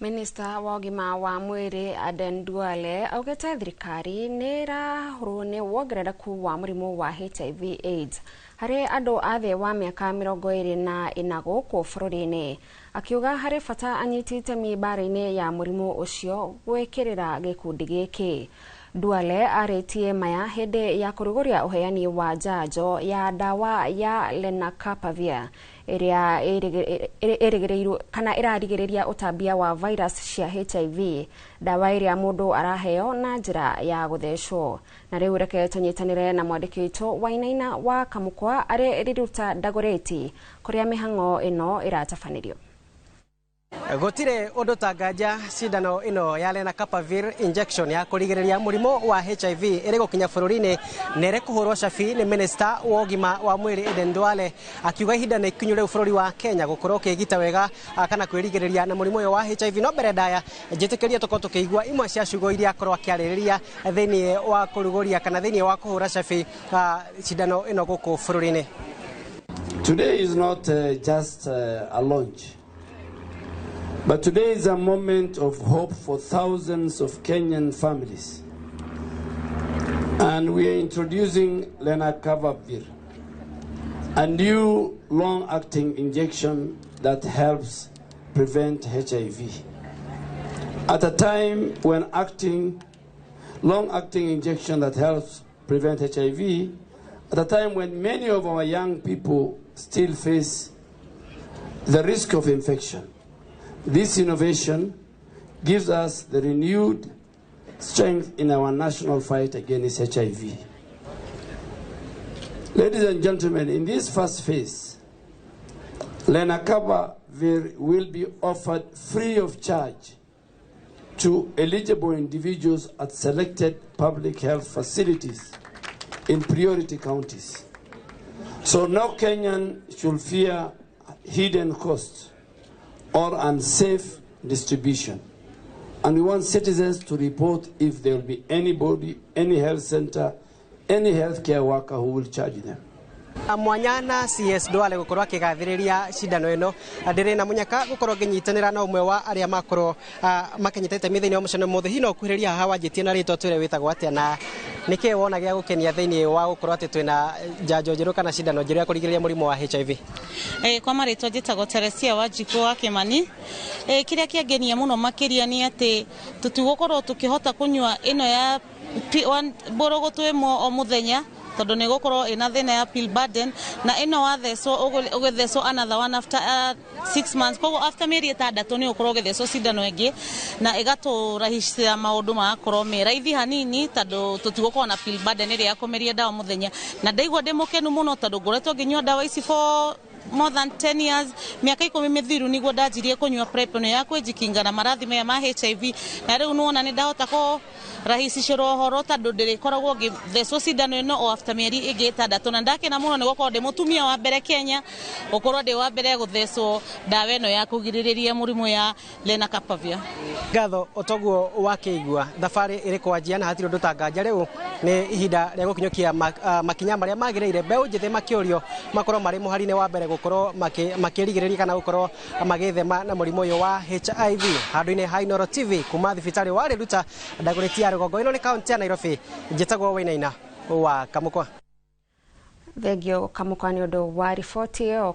Minista wa ũgima wa mwĩrĩ Aden Duale augĩte thirikari nĩ ĩrahũrwo nĩ wongerereku wa mũrimũ wa HIV AIDS harĩ andũ a thĩ wa mĩaka 24 gũkũ bũrũri-inĩ, akiuga harĩ bata anyiti itemi mbara-inĩ ya mũrimũ ũcio gwĩkĩrĩra gĩkundi gĩkĩ. Duale arĩtie maya hĩndĩ ya kũrugũria ũheani wa njanjo ya ndawa ya Lenacapavir ĩrĩa ĩrĩgĩrĩirwo kana ĩrarigĩrĩria ũtambia wa virus cia HIV, ndawa ĩrĩa mũndũ araheo na njĩra ya gũthecwo. Na rĩu reke tũnyitanĩre na mwandĩki witũ Wainaina wa Kamũkwa arĩ Riruta Dagoretti kũrĩa mĩhang'o ĩno ĩratabanĩrio. Gũtirĩ ũndũ ta nganja cindano ĩno ya Lenacapavir injection ya kũrigĩrĩria mũrimũ wa HIV ĩrĩ gũkinya bũrũri-inĩ na ĩrĩ kũhũrwo cabi nĩ minista wa ũgima wa mwĩrĩ Aden Duale, akiuga ihinda nĩ ikinyu rĩu bũrũri wa Kenya gũkorwo ũkĩgita wega kana kwĩrigĩrĩria na mũrimũ ũyũ wa HIV. No mbere ndaya njĩtĩkĩrie tũkorwo tũkĩigua imwe cia ciugo iria akorwo akĩarĩrĩria thĩinĩ wa kũrugũria kana thĩinĩ wa kũhũra cabi cindano ĩno gũkũ bũrũri-inĩ. Today is not just a launch, but today is a moment of hope for thousands of Kenyan families. And we are introducing Lenacapavir, a new long-acting injection that helps prevent HIV. At a time when long-acting injection that helps prevent HIV, at a time when many of our young people still face the risk of infection. This innovation gives us the renewed strength in our national fight against HIV. Ladies and gentlemen, in this first phase, Lenacapavir will be offered free of charge to eligible individuals at selected public health facilities in priority counties. So no Kenyan should fear hidden costs or unsafe distribution. And we want citizens to report if there will be anybody, any health center, any healthcare worker who will charge them. Mwanya na CS Duale gukorwo akigathĩrĩria cindano ĩno, ndĩrĩ na mũnyaka gũkorwo ngĩnyitanĩra na ũmwe wa arĩa makorwo makĩnyita itemi thĩinĩ wa mũcemanio mũthĩ. Hihi no ũkuhĩrĩria haha wanjĩtie na rĩtwa, twĩre wĩtagwo atĩa na nĩkĩ wona gĩa gũkenia thĩinĩ wa gũkorwo atĩ twĩna njanjo njerũ kana cindano njerũ ya kũrigĩrĩria mũrimũ wa HIV? Kwa marĩtwa njĩtagwo Teresia Wanjikũ wa Kĩmani. Kĩrĩa kĩangenia mũno makĩria nĩ atĩ tũtigũkorwo tũkĩhota kũnyua ĩno ya mbũrũgũtũ ĩmwe o mũthenya, tondũ nĩ gũkorwo ĩna thĩna ya pill burden, na ĩno wathecwo ũgĩthecwo another one after 6 months. Koguo after mĩeri 6 nĩ ũkorwo ũgĩthecwo cindano ĩngĩ, na ĩgatũrahicĩra maũndũ magakorwo me raithi hanini, tondũ tũtigũkorwo na pill burden ĩrĩa ya kũmeria ndawa mũthenya. Na ndaigua ndĩ mũkenu mũno, tondũ ngoretwo ngĩnyua ndawa ici for more than 10 years, mĩaka 10 mĩthiru niguo ndanjirie kũnyua PrEP ĩno ya kwĩjikinga na marathi maya ma HIV. Na rĩu nĩwona nĩ ndahota kũrahisicĩrwo ũhoro, tondũ ndĩrĩkoragwo ngĩthecwo cindano ĩno o after mĩeri ĩngĩ 6. Na ndakena mũno nĩ gũkorwo ndĩ mũtumia wa mbere Kenya gũkorwo ndĩ wa mbere gũthecwo ndawa ĩno ya kũgirĩrĩria mũrimũ ya Lenacapavir. Ngatho. Otoguo wakĩigua, thabarĩ ĩrĩ kwanjia na hatirĩ ũndũ ta nganja rĩu nĩ ihinda rĩa gũkinyũkia makinya marĩa magĩrĩire, mbeũ njĩthĩ makĩũrio makorwo marĩ mũhari-inĩ wa mbere gũkorwo makĩrigĩrĩria kana gũkorwo magĩthema na mũrimũ ũyũ wa HIV. Handũ-inĩ ha Inooro TV kuma thibitarĩ wa Riruta Dagoretti ya rũgongo, ĩno nĩ kaunti ya Nairobi, njĩtagwo Wainaina wa Kamũkwa. Thengio, Kamũkwa, nĩ ũndũ wa riboti ĩyo.